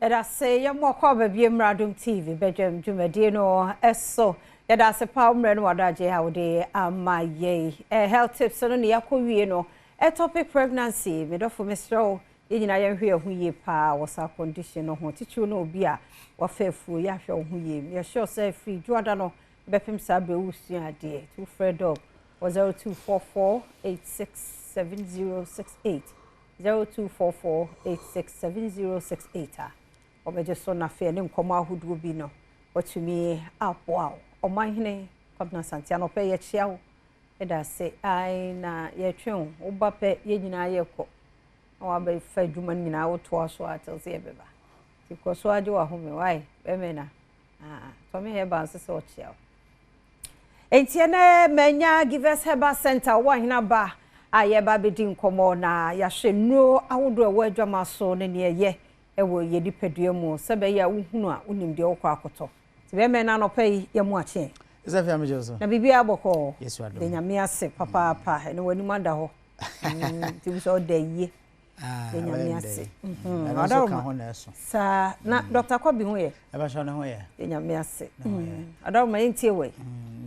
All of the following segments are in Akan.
Yɛda ase yɛma ɔkɔ baabi mmra Adom TV badwam dwumadie no so. Yɛda ase paa wo mmerɛ ne w'adagyeɛ a wode ama yɛn. Health tips no ne yɛakɔ wie no, ectopic pregnancy, me dɔfo mesrɛ wo, yɛn nyinaa yɛnhwɛ yɛn ho yie paa wɔ saa condition no ho. Titiriw no obi a wafa afuo, yɛahwɛ wo ho yie. Meyɛ sure sɛ firi dwoada no bɛpem saa berɛ wosua adeɛ. Nti wofrɛ dɔg wɔ 0244 867068, 0244867068 a, ɔbɛgye so na afei ne nkɔmmɔ ahodoɔ bi no watumi aboa wo. Ɔmanhene Kwabena Asante anɔpɛ yɛkyia wo, ɛda ase ae na yɛtwe wo, woba pɛ yɛn nyinaa yɛkɔ na wabɛfa adwuma no nyinaa wotoa so a kyɛw sɛ yɛbɛba. Nti kɔ so agye w'ahome wae bɛmɛ na tɔme hɛba nso sɛ ɔkyia wo. Enti ɛnɛ manya Givers Herbal Center wɔ Ahenaba a yɛba abɛdi nkɔmmɔ na yɛahwɛ nnuro ahodoɔ a ɛwɔ adwama so ne nea ɛyɛ ɛwɔ yɛn nipadua mu sɛ bɛyɛ a wohunu a wonim deɛ wokɔ akɔtɔ. Nti bɛmɛ no anɔpa yi yɛmu akyeɛ. Sɛ fia me so. Na biribiara bɔkɔɔ. Yesu adom. De Nyame ase papaapa ɛne w'anim ada hɔ. Nti wo sɛ ɔda yie. De Nyame ase. Ɛno nso ka ho na ɛso. Saa na Dr. Kwabi ho yɛ. Ɛbɛhyɛ ne ho yɛ. De Nyame ase. Adaroma yɛntie wɔ yi.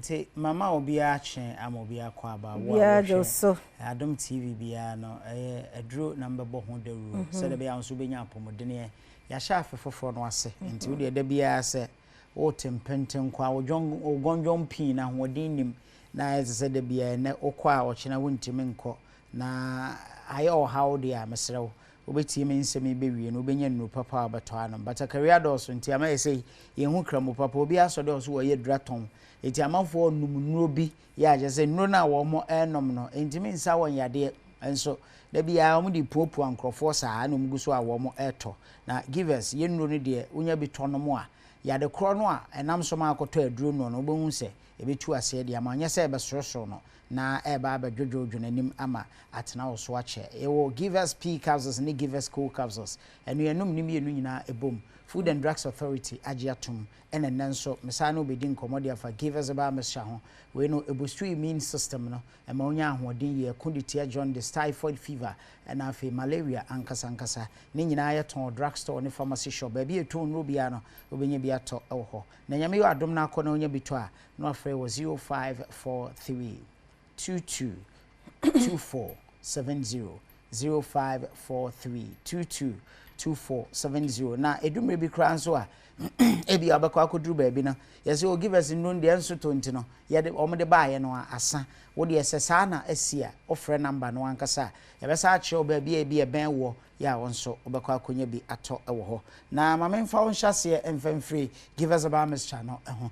Nti mama obiara kye ama obiara kɔ aba. Wo a wɔhwɛ Adom TV biara no ɛyɛ aduro na mbɛbɔ ho dawuro. Sɛdeɛ ɛbɛyɛ a nso wobɛnya apɔmuden. Yɛahyɛ afe foforɔ no ase. Nti wo deɛ da biara sɛ wote mpenten kwa wo gɔndɔn pii na ahoɔden nim na ayɛ te sɛ da biara ɛnɛ wokɔ a ɔkyena wontumi nkɔ na ayɛ ɔhaw deɛ a mesrɛ wo wobɛtie me nsɛm yi bɛwie no wobɛnya nnuro papa a wobɛtɔ anom. Batakari adɔɔso nti ama yɛ sɛ yɛnhu kramo papa. Obi asɔ dɛ ɔso wɔyɛ dura tɔn nti amanfoɔ nom nnuro bi yɛ akyɛ sɛ nnuro no a wɔn ɛrenom no ntumi nsa wɔn yadeɛ nso da biara wɔn de puapua nkurɔfoɔ saa na wɔn gu so a wɔn ɛretɔ. Na Givers yɛ nnuro no deɛ wonya bi tɔ nom a yade korɔ no a ɛnam so ma akɔtɔ aduro no no wobɛhu sɛ ɛbɛtu aseɛ deɛ ama nyɛ sɛ ɛbɛsorosoro no na ɛba abɛdwodwodwo n'anim ama atena wo so akyɛ. Yɛwɔ Givers P capsules ne Givers Co capsules, ɛno yɛnom ne mmienu nyinaa ɛbom. Food and Drugs Authority agye atom. Ɛna nnɛ nso mesaa ne wobɛdi nkɔmmɔ de afa Givers herbal mixture ho. Wei no ɛboost immune system no, ɛma wonya ahoɔden yie, ɛko de tia jaundice, typhoid fever ɛna afei malaria ankasa ankasa. Ne nyinaa yɛtɔn drug store ne pharmacy shop, baabi a ɛtɔn nnuro biara no wobɛnya bi atɔ ɛwɔ hɔ. Na Nyame yɛ adom no akɔ na wonya bi tɔ a na wafrɛ wɔ 0543 22 24 70, 0543 22 24 70. Na edumere bi koraa nso a ebi a wobɛkɔ akɔduru baabi no yɛsɛ o Givers nnuro deɛ nso to nti no yɛde wɔn de baayɛ no asa. Wo deɛ sɛ saa na asi a wofrɛ number no ankasa a yɛbɛsa akyerɛ wo baabi a ebi ɛbɛn wɔ yɛ a wɔn nso wobɛkɔ akɔnya bi atɔ ɛwɔ hɔ. Na maame mfa wo nhyɛ aseɛ mfa mfiri Givers herbal mixture no ho.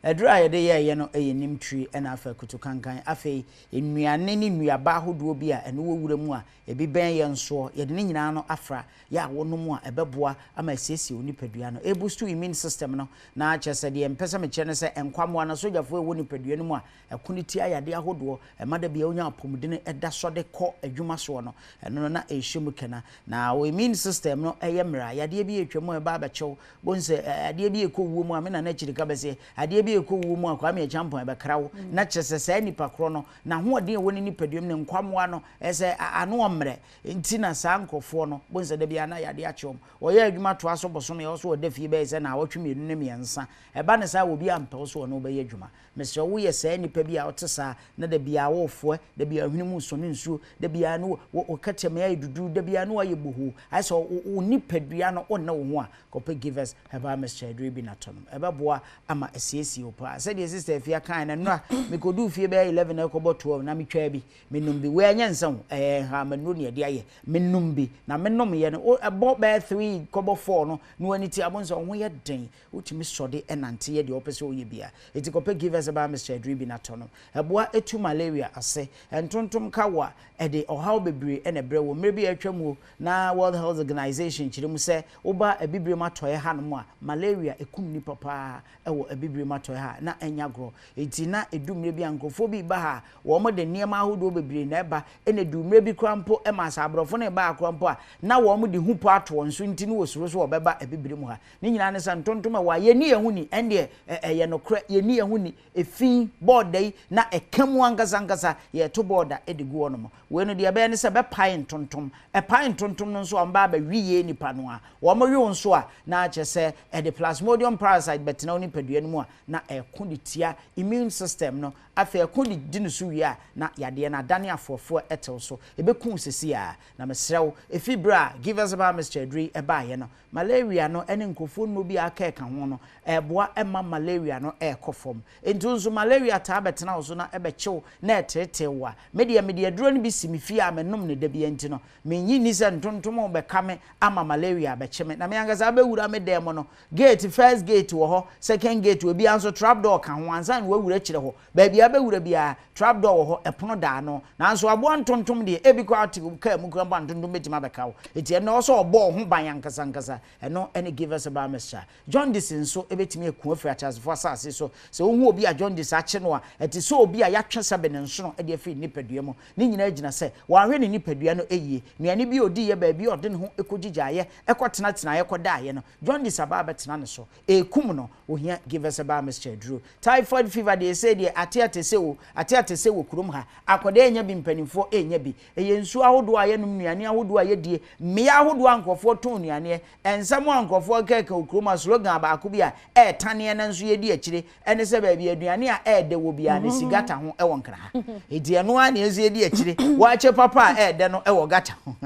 Aduro a yɛde yɛɛyɛ no yɛ nim tiri ɛna afa kutu kankan, afei nnuane ne nnuaba ahodoɔ bi a ɛno wɔ wura mu a ebi bɛn yɛn soɔ, yɛde ne nyinaa no afra yɛ a wɔnom a ɛbɛboa ama asiesie wo nipadua no, ɛboost immune system no. Na kyerɛ sɛ deɛ mpɛ sɛ mekyerɛ no sɛ nkwamoa no sogyafoɔ ɛwɔ nipadua no mu a ɛko ne tia yadeɛ ahodoɔ ɛma da bia wonya apɔmuden ɛda sɔ de kɔ adwuma soɔ no, ɛno no na ɛhyɛ mu kɛna na wo immune system no ɛyɛ mmerɛ a yadeɛ bi ɛtwa mu a ɛba abɛkyɛw bohu sɛ adeɛ bi ɛkɔ wuo mu a me nana akyiri ka bɛsɛ adeɛ bi ɛkɔ wuo mu a Kwame Acheampong ɛbɛkra wo. Na kyerɛ sɛ saa nipa korɔ no n'ahoɔden a ɛwɔ ne nipadua mu ne nkwamoa no ɛsɛ ano ɔmmerɛ nti na saa nkurɔfoɔ no bohu sɛ da biara na yadeɛ akye wɔn. Wɔyɛ adwuma toa so bosome ɛwɔ so wɔda fie bɛyɛ sɛ naawɔtwe mmienu ne mmiɛnsa ɛba ne saa obi ampɛ wo so ɔne wobɛyɛ adwuma. Mesrɛ woyɛ saa nipa bi a wote saa na da biara wofoɛ, da biara hwene mu sɔne nsuo, da biara no wo kɛtɛmɛ ayɛ dudu, da biara no ayɛ bohoo, ayɛ sɛ wo nipadua no wonne wo ho a, kɔpɛ Givers herbal mixture aduro bi na tɔ nom, ɛbɛboa ama asiesie wo paa. Sɛdeɛ Sister Afia kae no, nnora mekɔduu fie bɛyɛ 11 ɛkɔbɔ 12 na metwaa bi menom bi. Wei ɛnyɛ nsa o, ɛyɛ nhahamannuro ne ɛde ayɛ. Menom bi na menomyɛ no ɛbɔ bɛyɛ 3 kɔbɔ 4 no na w'ani te abo sɛ wo ho yɛ den, wotumi sɔde ɛnante yɛ deɛ wopɛ sɛ woyɛ bia. Ɛti kɔpɛ Givers herbal mixture aduro bi na tɔ nom, ɛboa ɛtu malaria ase. Ntontom ka wo a ɛde ɔhaw bebree ɛna ɛbrɛ wɔ mmerɛ bi a atwa mu na World Health Organization kyerɛ mu sɛ woba Abibirem atɔeɛ hanom a malaria ɛkum nipa paa ɛwɔ Abibirem atɔeɛ. atɔeɛ ha a, na ɛnyɛ agorɔ. Enti na ɛdu mmerɛ bi a nkurɔfoɔ bi reba ha a, wɔde nneɛma ahodoɔ bebree na ɛba, ɛna ɛduu mmerɛ bi koraa mpo ɛmaa sɛ aborɔfo no reba ha koraa mpo a, na wɔde hu po ato wɔn so nti na wɔsuro sɛ wɔbɛba Abibire mu ha. Ne nyinaa ne sɛ ntontom a ɛwɔ ha, yɛnni yɛn ho ni, ɛndeɛ ɛyɛ nokorɛ, yɛnni yɛn ho ni, efi, bɔɔda yi, na ɛka mu ankasa ankasa, yɛreto bɔɔda de gu hɔnom. Wei no deɛ ɛbɛyɛ ne sɛ ɛbɛpae ntontom, ɛpae ntontom no nso a wɔbɛba abɛwe yɛn nnipa no a, wɔwe wo nso a, na kyerɛ sɛ ɛde plasmodium parasite bɛtena wo nipadua no mu a, na ɛko de tia immune system no, afei ɛko de di no so wie a, na yadeɛ no adane afoafoa ɛtew so, ɛbɛku wo seesei ara. Na mesrɛ wo, ɛfiri berɛ a Givers Herbal Mixture aduro yi baeɛ no, Malaria no ne nkurɔfoɔ nnuro bi a aka ɛka ho no, ɛreboa ma malaria no rekɔ fam. Enti wo nso malaria taa bɛtena wo so na ɛbɛkye wo na ɛteetee wo a, me deɛ mede aduro no bi si me fie a menom no da biara nti no, mennye nni sɛ ntontom rebɛka me ama malaria abɛkye me. Na me ankasa abɛwura me dan mu no, gate, first gate wɔ hɔ, second gate wɔ ebiara nso trap door ka ho ansa na woawura akyire hɔ. Baabi a wobɛwura biara, trap door wɔ hɔ, ɛpono da ano. Nanso aboa ntontom deɛ, ebi koraa wote wo kaa mu koraa mpo a ntontom bɛtumi abɛka wo. Enti ɛno ɛwɔ sɛ wɔbɔ wo ho ban ankasa ankasa. Ɛno ne Givers Herbal Mixture. Jaundice nso bɛtumi aku afiri ateasefoɔ asase so. Sɛ wohu obi a jaundice akye no a, ɛte sɛ obi a yɛatwe sɛbe ne nsono de afiri ne nipadua mu. Ne nyinaa gyina sɛ wanhwɛ ne nipadua no yie. Nnuane bi a ɔdiiɛ, baabi a ɔde ne ho kɔgyigyaeɛ, kɔtenatenaeɛ, kɔdaeɛ no, jaundice aba abɛtena ne so. Ɛrekum no. Ɔhia Givers Herbal Mixture aduro. Typhoid fever deɛ sei deɛ ate atɛsɛ o, ate atɛsɛ wɔ kurom ha. Akwadaa renya bi, mpanimfoɔ renya bi. Ɛyɛ nsuo ahodoɔ a yɛnom, nnuane ahodoɔ a yɛdie, mmea ahodoɔ a nkurɔfoɔ tɔn nnuaneɛ, nsɛm a nkurɔfoɔ kɛkɛ wɔ kurom ha, slogan baako bi a ɛretaneɛ nanso yɛdi akyire ne sɛ baabi aduane a ɛyɛ dɛ wɔ biara no ɛsi gata ho wɔ Nkran ha. Enti ɛno ara na yɛn nso yɛdi akyire. Waakye papa a ɛyɛ dɛ no wɔ gata ho.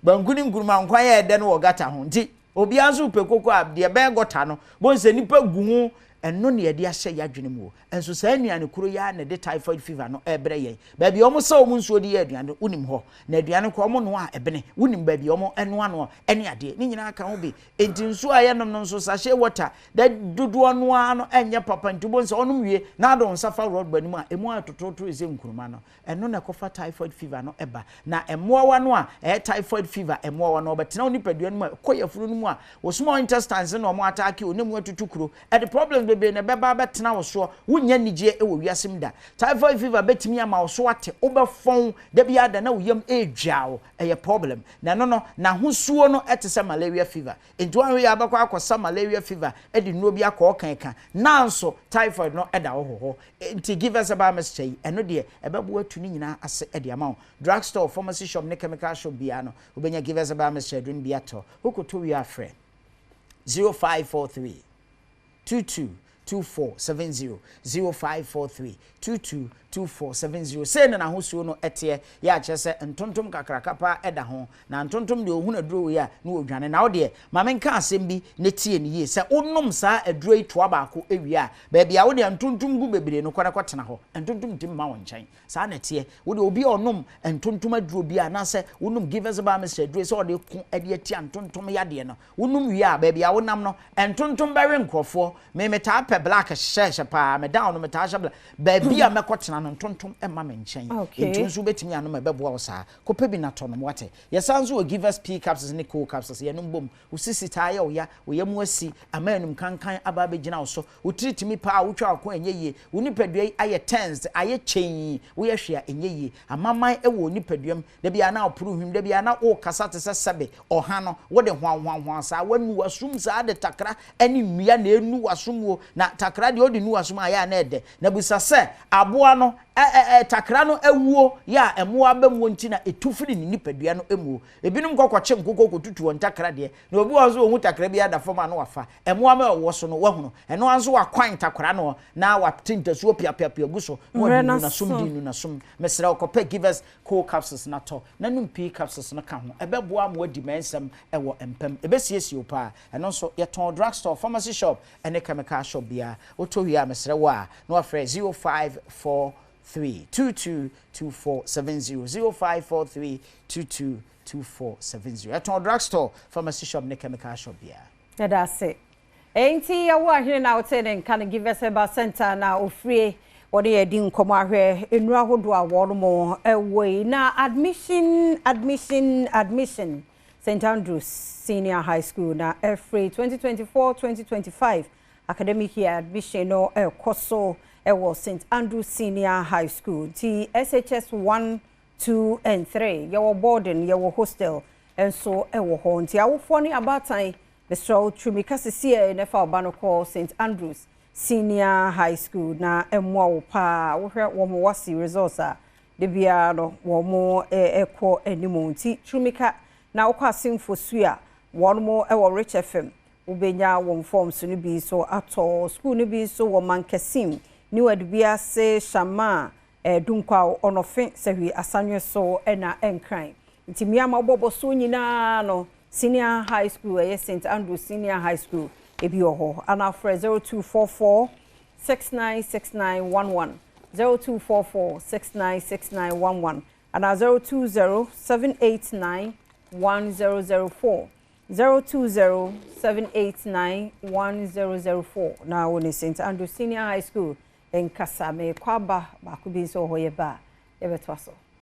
Banku ne nkuruma nkwan a ɛyɛ dɛ no wɔ gata ho. Nti Obiara nso repɛ koko a, deɛ ɛbɛn gɔta no, bohu sɛ nnipa gu ho. Ɛno na yɛde ahyɛ yɛn adwene mu o. Nso saa nnuane koro yi ara na ɛde typhoid fever no rebrɛ yɛn. Baabi a wɔsa wɔn nsuo de yɛ aduane no, wonim hɔ. Na aduane koraa wɔnoa a, ɛbene. Wonim baabi a wɔnoa no ne adeɛ. Ne nyinaa ka ho bi. Enti nsuo a yɛnom no nso, sachet water, da dodoɔ no ara no ɛnyɛ papa. Nti wobɛhu sɛ wonom wie na wode wo nsa fa rɔba no mu a, ɛmu ayɛ totorotoro sɛ nkuruma no. Ɛno na ɛkɔfa typhoid fever no ba. Na mmoawa no a ɛyɛ typhoid fever mmoawa no, wɔbɛtena wo nipadua no mu a, ɛkɔ yafunu no mu a, wo small intestines no na wɔn ataake wo, na emu atutu kuro. Ɛde problems bebree na ɛbɛba abɛtena wo soɔ. Wonnya anigyeɛ wɔ wiase mu da. Typhoid fever bɛtumi ama wo so ate, wobɛfɔn, da biara da na wo yam redwaa wo. Ɛyɛ problem. Na ɛno no, n'ahosuo no te sɛ malaria fever. Enti woanhwɛ yie a wobɛkɔ akɔsa malaria fever de nnuro bi akɔ ɔka ɛka. Nanso typhoid no da wo hɔ hɔ. Enti Givers Herbal Mixture yi, ɛno deɛ ɛbɛboa atu ne nyinaa ase de ama wo. Drug store, pharmacy shop ne chemical shop biara no, wobɛnya Givers Herbal Mixture aduro no bi atɔ. Wokɔtɔ wie a frɛ 0543 22 2470, 0543 22 2470. Sei na n'ahosuo no teɛ, yɛ a kyerɛ sɛ ntontom kakraka paa da ho. Na ntontom deɛ ɔhunu aduro wei a na ɔdwane. Na wo deɛ, ma menka asɛm bi na tie no yie, sɛ wonom saa aduro yi toa baako wie a, baabi a wo deɛ ntontom gu bebree no, kɔ na kɔtena hɔ. Ntontom ntumi mma wo nkyɛn. Saa na ɛteɛ. Wo deɛ, obi a ɔnom ntontom aduro biara anaasɛ wonom Givers Herbal Mixture aduro yi sɛ ɔde reko de atia ntontom yadeɛ no, wonom wie a, baabi a wonam no, ntontom bɛwe nkurɔfoɔ. Me, metaa pɛ black hyehyɛhyehyɛ paa. Me down no, metaa hyɛ black. Baabi a mɛkɔtena no, ntontom mma me nkyɛn. Enti wo nso wobɛtumi anom a, ɛbɛboa wo saa. Kɔpɛ bi na tɔ nom, woate? Yɛsan nso wɔ Givers Pea Capsules ne Cold Capsules. Yɛnom bom. Wo sisi taa yɛ wo ya, wo yam asi, ama anum kankan aba abɛgyina wo so, wo tiri tumi paa a wotwa wo ko a ɛnyɛ yie, wo nipadua yi ayɛ tensed, ayɛ kyɛnn, woyɛ hwee a ɛnyɛ yie. Amaman wɔ wo nipadua mu, da biara na woporo hwim, da biara na wokasa te sɛ sɛbe ɔha no, wode hwanhwanhwan saa, woanu w'asom saa de takra ne nnua na ɛnu w'asom o, na takra deɛ wode nu w'asom a ɛyɛ a na ɛdɛ. Na bisa sɛ, aboa no, ɛ ɛ ɛ takra no awuo yɛ a mmoa aba muo nti na ɛtu firi ne nipadua no muo? Ebinom kɔ kɔkye nkokɔ kɔtutu wɔn ntakra deɛ, na obi wɔ hɔ nso ɔhu takra bi ada fam a na wafa. Mmoa ma ɛwɔ so no, wahunu. Ɛno ara nso wakwan ntakra no na wate ntasuo piapiapia gu so na ɔde Mmerɛ no nu n'asom aso. de nu n'asom. Mesrɛ wo, kɔpɛ Givers Cold Capsules na tɔ, na nom pii capsules no ka ho. Ɛbɛboa ama woadi mmɛnsɛm wɔ mpa mu. Ɛbɛsiesie wo paa. Ɛno nso, yɛtɔn wɔ drug store, pharmacy shop, ne chemical shop biara. Wotɔ wie a, mesrɛ wo a, na wafrɛ 0543 22 2470, 0543 22 2470. Yɛtɔn wɔ drug store, pharmacy shop, ne chemical shop biara. Yɛda ase. Enti yɛwo ahene na wote ne nka no Givers Herbal Center na ofrie wɔne yɛ di nkɔmmɔ ahwɛ nnuro ahodoɔ a wɔnom ɛwɔ yi. Na admission, admission, admission. St. Andrews Senior High School na ɛfiri 2024-2025. Academic year admission no ɛrekɔ so ɛwɔ St Andrews Senior High School. Nti SHS 1, 2 and 3, yɛwɔ boarding, yɛwɔ hostel nso ɛwɔ hɔ. Nti awofoɔ ne abaatan, mesrɛ wo, tumi ka sisi na fa wo ba no kɔ St Andrews Senior High School na ɛmmoa wo paa. Wohwɛ wɔn WASSCE results a, de biara no wɔn ɛkɔ anim. Nti tumi ka na wokɔ Asenfo su a, wɔn mo ɛwɔ Rich FM, wobɛnya wɔn forms no bi nso atɔ. School no bi nso wɔ Mankasim, New Adubiase, Shama, Dunkwa, Ɔnɔfe, Sɛhwi, Asanwe so ɛna Nkran. Nti mmeama wobɔbɔ so nyinaa no, senior high school ɛyɛ St Andrews Senior High School ebi wɔ hɔ. Ana frɛ 0244 696911, 0244 696911 ana 020 789 1004, 020 789 1004 na wo ne St Andrews Senior High School nkasa. Mekɔ aba baako bi nso wɔ hɔ, yɛ ba a yɛbɛtoa so.